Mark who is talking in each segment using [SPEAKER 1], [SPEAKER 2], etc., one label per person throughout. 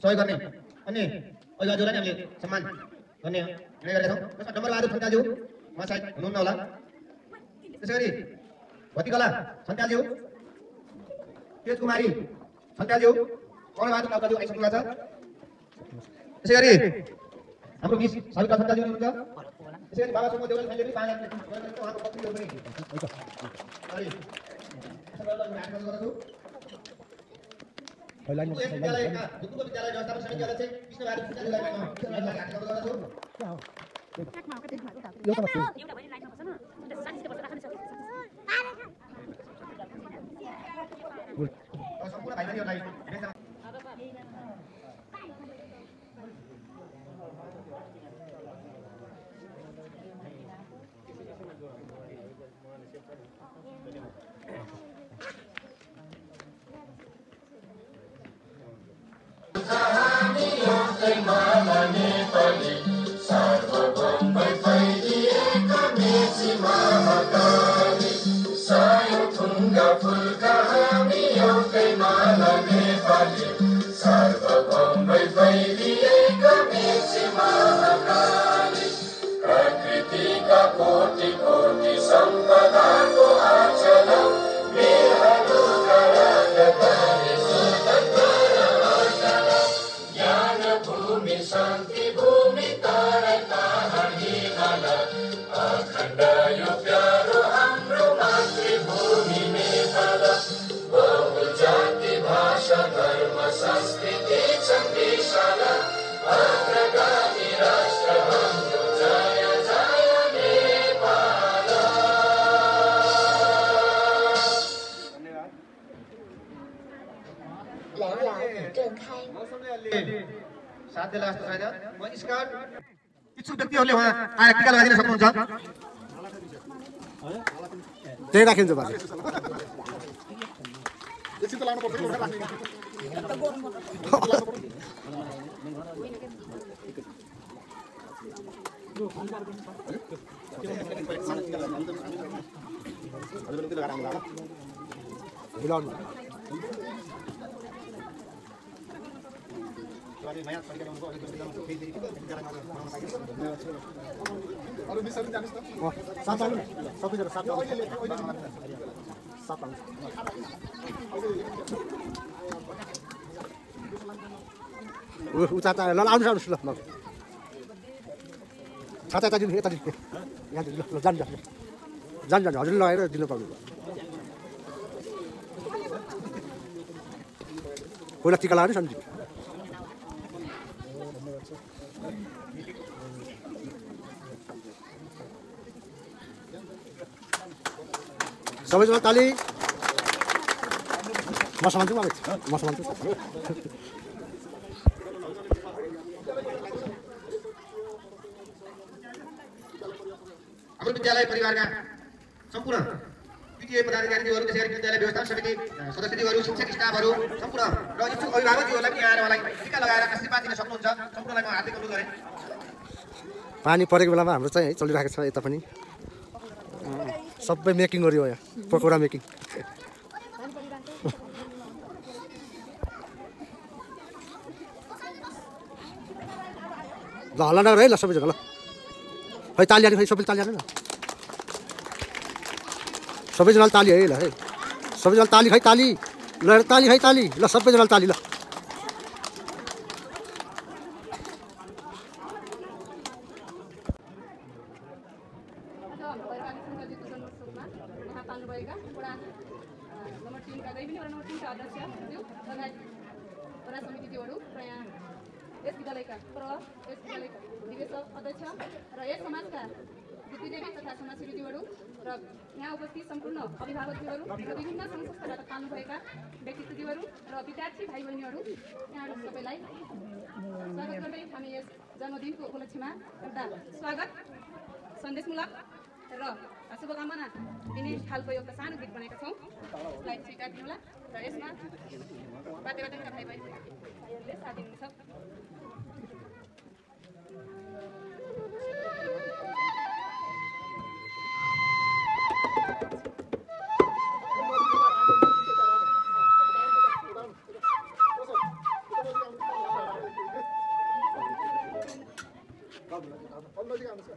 [SPEAKER 1] सहयोग गर्ने अनि अभिभावकहरूलाई हामीले सम्मान गर्ने निर्णय गरेका छौँ। जसमा डम्बरबहादुर सन्त्यालज्यू उहाँ सायद हुनुहुन्न होला। त्यसै गरी भतिकला सन्त्यालज्यू, तेज कुमारी सन्त्यालज्यू, कर्णबहादुर नौकाज्यू आइसक्नु भएको छ। त्यसै गरी हाम्रो मिस सविता सन्त्यालज्यू हुनुहुन्छ। त्यसै गरी बाबा सुमो देउल खाइले पनि उहाँको पत्नीहरू पनि विद्यालयका भूतपूर्व विद्यालय व्यवस्थापन समिति अध्यक्ष कृष्णबहादुर सन्त्यालज्यूलाई सम्पूर्ण भाइ बहिनीहरूलाई साथ दिला जस्तो छैन। म स्काउट इच्छुक व्यक्तिहरूले उहाँ आएर टिका लगाइदिन सक्नुहुन्छ।
[SPEAKER 2] त्यही राखिन्छ बाजे।
[SPEAKER 3] एकछिन त लाउनु पर्छ कि राख्ने। अरू मिसहरू जानुस् न।
[SPEAKER 2] सात आउनु सबैजना सात आउनु। सात आउनु। उता ल आउनुहोस् आउनुहोस् ल ल सात यता दिनु यता दिनु यहाँ ल ल जानु जानु जानु जानु हजुरले लगाएर दिनु पाउनु भयो। पहिला टिका लगाएर सम्झि सबैजना ताली। म समान्छु म समान्छु।
[SPEAKER 1] हाम्रो विद्यालय परिवारका सम्पूर्ण विद्यालय पदाधिकारीहरू, त्यसै गरी विद्यालय व्यवस्थापन समिति सदस्यज्यूहरू, शिक्षक स्टाफहरू सम्पूर्ण र इच्छुक अभिभावकज्यूहरूलाई पनि आएर उहाँलाई टिका लगाएर आशीर्वाद दिन सक्नुहुन्छ। सम्पूर्णलाई म हार्दिक अनुरोध गरेँ।
[SPEAKER 2] पानी परेको बेलामा हाम्रो चाहिँ चलिरहेको छ यता पनि सबै मेकिङ गर्यो यहाँ पकौडा मेकिङ। ल हल्ला नगर है ल सबैजना ल। खै ताली हाल्नु खै सबैले ताली हाल्नु न। सबैजनाले ताली है ल है सबैजनाले ताली खै ताली ल ताली खै ताली ल सबैजनाले ताली ल।
[SPEAKER 4] तथा समाजसेवीज्यूहरू र यहाँ उपस्थित सम्पूर्ण अभिभावकज्यूहरू र विभिन्न संस्थाबाट पाल्नुभएका व्यक्तित्वज्यूहरू र विद्यार्थी भाइ बहिनीहरू यहाँहरू सबैलाई स्वागत गर्दै हामी यस जन्मदिनको उपलक्ष्यमा एउटा स्वागत सन्देशमूलक र शुभकामना दिने खालको एउटा सानो गीत बनाएका छौँ। यसलाई स्वीकार दिनुहोला र यसमा वाद्यवादनका भाइ बहिनीहरूले साथ दिनुहुन्छ।
[SPEAKER 3] नजिक आउनुहोस्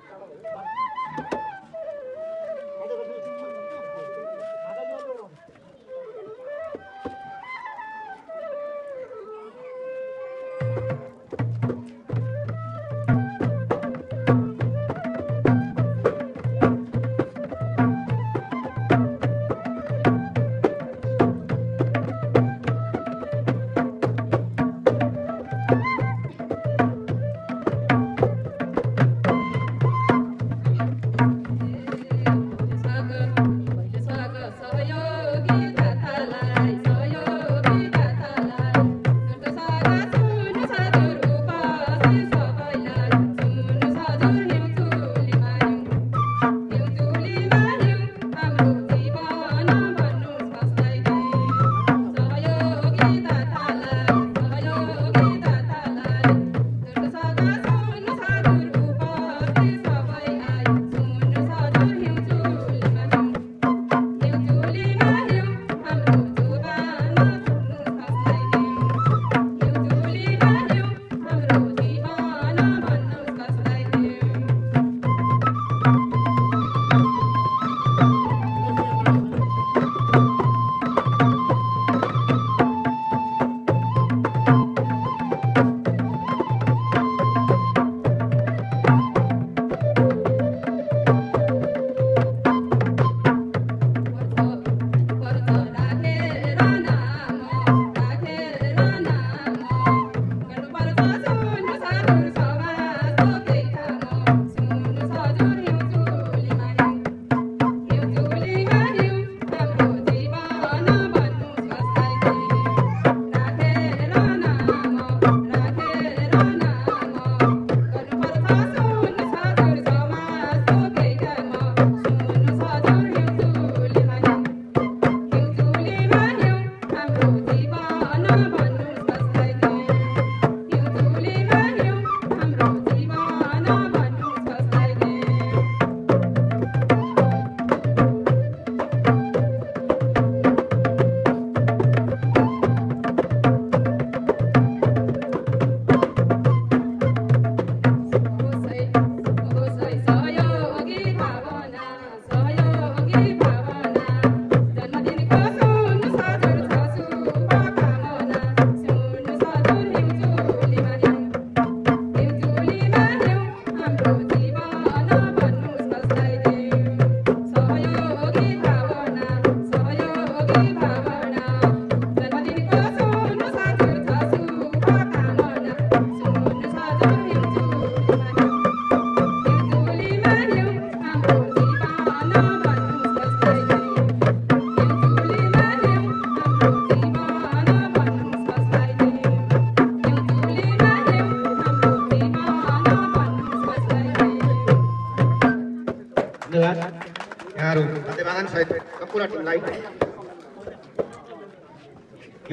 [SPEAKER 1] Pertimbangan saya kepulauan timlai.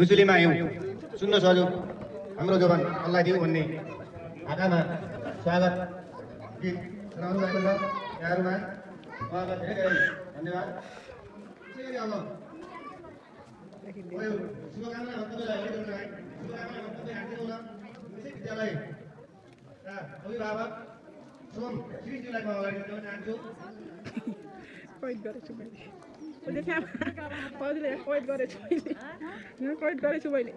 [SPEAKER 1] युजुलीमा आयौँ सुन्नुहोस् हजुर हाम्रो जवान अल्लाह दिउ भन्ने आँखामा स्वागत गीत सुनाउनु भएको छ यहाँहरूमा स्वागत धेरै धेरै धन्यवाद। त्यसैगरी अब शुभकामना वक्तव्य राखिदिनु न यसै विद्यालयका अभिभावक सोम श्रीजीलाई म अगाडि बढाउन चाहन्छु।
[SPEAKER 5] कैद गरेछु मैले कैद गरेछु मैले कैद गरेछु मैले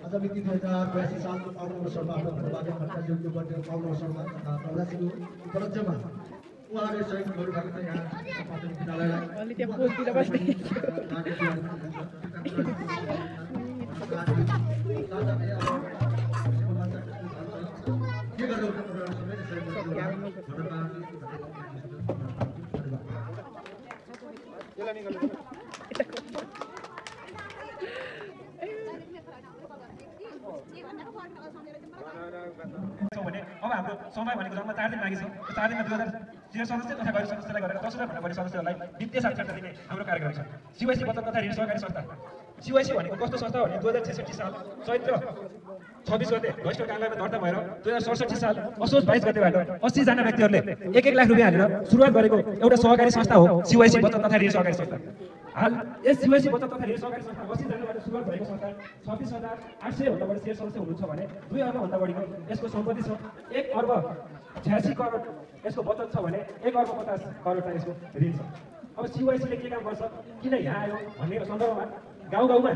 [SPEAKER 2] आज मिति 2082 सालको पाउन अवसरमा प्रभाजन भट्टाचार्यको बर्थडे पाउन अवसरमा प्रवासीको उपलक्ष्यमा उहाँले सहयोग गर्नुभएको छ। यहाँ प्राथमिक विद्यालयलाई
[SPEAKER 5] अलि त्यहाँ पोस्टतिर बस्दै
[SPEAKER 6] भने अब हाम्रो समय भनेको जम्मा 4 दिन बाँकी छ। 4 दिनमा 2000 सदस्य तथा गैर सदस्यलाई गरेर 10,000 भन्दा बढी सदस्यहरूलाई वित्तीय साक्षरता दिने हाम्रो कार्यक्रम छ। सिवाइसी बचत तथा ऋण सहकारी संस्था सिवाइसी भनेको कस्तो संस्था हो भने 2066 साल चैत्र 26 गते घनिष्ठ कार्यालयमा दर्ता भएर 2067 साल असोज 22 गतेबाट 80 जना व्यक्तिहरूले 1-1 लाख रुपैयाँ हालेर सुरुवात गरेको एउटा सहकारी संस्था हो CYC बचत तथा ऋण सहकारी संस्था। हाल यस CYC बचत तथा ऋण सहकारी संस्था 80 जनाबाट सुरुवात भएको संस्था 26,800 भन्दा बढी शेयर सदस्य हुनुहुन्छ भने 2 अर्ब भन्दा बढीको यसको सम्पत्ति छ। 1 अर्ब 86 करोड यसको बचत छ भने 1 अर्ब 50 करोड यसको ऋण छ। अब CYC ले के काम गर्छ, किन यहाँ आयो भन्ने सन्दर्भमा गाउँ-गाउँमा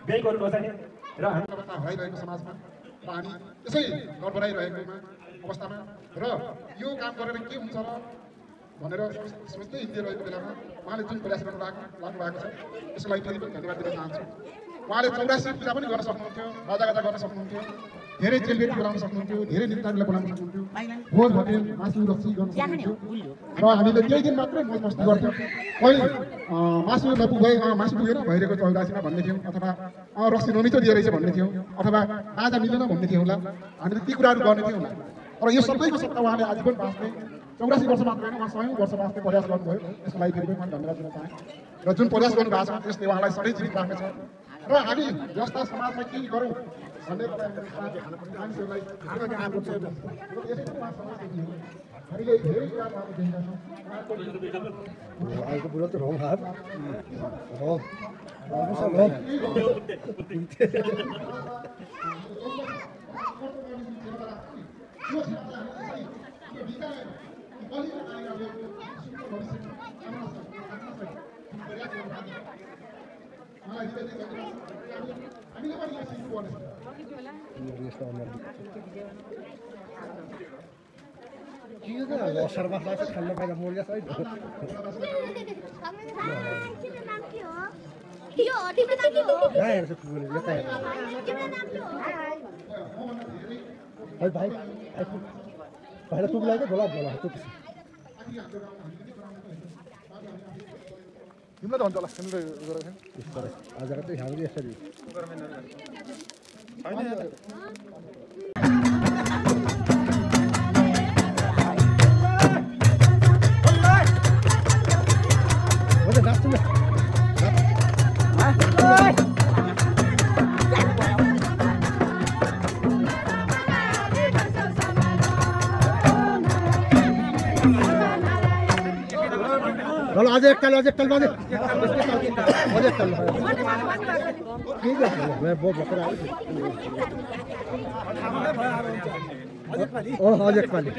[SPEAKER 6] ब्याङ्कहरू नजाने र
[SPEAKER 3] हराइरहेको समाजमा र हामी त्यसै गडबडाइरहेको अवस्थामा र यो काम गरेर के हुन्छ र भनेर सोच्दै हिँडिरहेको बेलामा उहाँले जुन प्रयास गर्नु भएको छ त्यसलाई फेरि पनि धन्यवाद दिन चाहन्छु। उहाँले 84 पूजा पनि गर्न सक्नुहुन्थ्यो, मजागाजा गर्न सक्नुहुन्थ्यो, धेरै चेलीबेटी बोलाउन सक्नुहुन्थ्यो, धेरै नेताहरूलाई बोलाउन सक्नुहुन्थ्यो, भोज होटेल मासु रक्सी गर्न सक्नुहुन्थ्यो र हामीले केही दिन मात्रै मोज मस्ती गर्थ्यौँ। कहिले मासु नपुगे मासु पुगेन भइरहेको 84मा भन्ने थियौँ, अथवा रक्सी नमिठो दिए रहेछ भन्ने थियौँ, अथवा बाजा मिलेन भन्ने थियौँ होला। हामीले ती कुराहरू गर्ने थियौँ होला। र यो सबैको सट्टा उहाँले आजीवन बाँच्ने 84 वर्ष मात्र होइन, उहाँ 100 वर्ष बाँच्ने प्रयास गर्नुभयो। त्यसको लागि फेरि पनि धन्यवाद दिन चाहेँ। र जुन प्रयास गर्नुभएको छ त्यसले उहाँलाई सधैँ जीवित राख्नेछ। र हामी व्यवस्था समाजमा के गरौँ भन्ने मानिसहरूलाई हामीले धेरै कुराहरू उहाँको देखेका छौँ।
[SPEAKER 2] आएको बुढो त रोम हात रोम सर्वा खान पाइँदा मोर्या छैन। भाइ भाइलाई तुक लाग्यो गोला गोला तुक
[SPEAKER 3] तिमीलाई त हुन्छ होला तिमीले गरेको
[SPEAKER 2] थियौ आजको चाहिँ हाम्रो यसरी चलो आज एक कल बाजे अज एक कल ठीक है मैं बहुत बकरा ओ आज एक पाली
[SPEAKER 3] छ।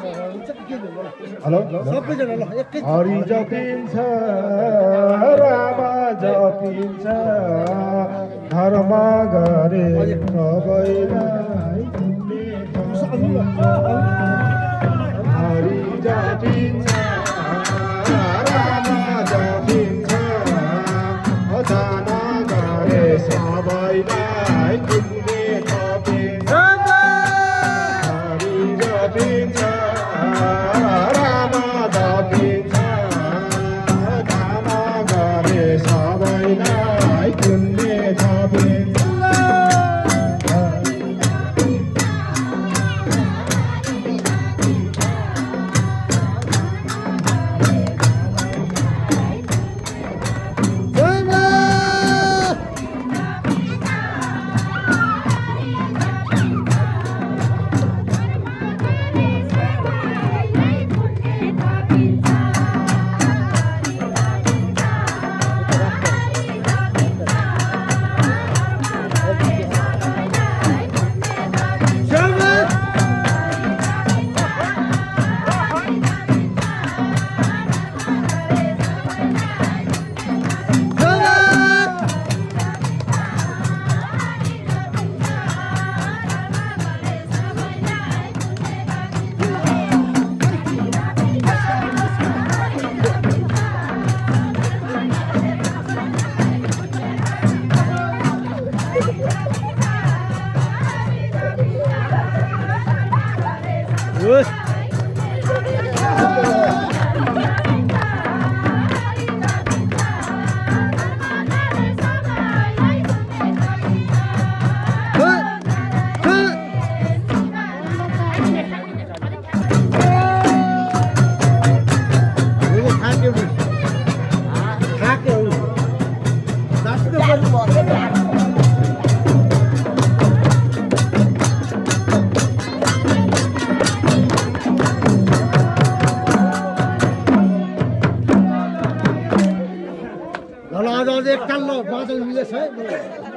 [SPEAKER 2] हेलो
[SPEAKER 7] सबैजना ल एकै
[SPEAKER 2] हरि जपिन्छ राम जपिन्छ धर्म गरे सबैलाई हरि जपिन्छ राम जपिन्छ दान गरे सबैलाई पुण्य थपिन्छ हरि जपिन्छ राम जपिन्छ दान गरे सबैलाई पुण्य थपिन्छ
[SPEAKER 7] ल आज एकताल ल बादल मिलेछ है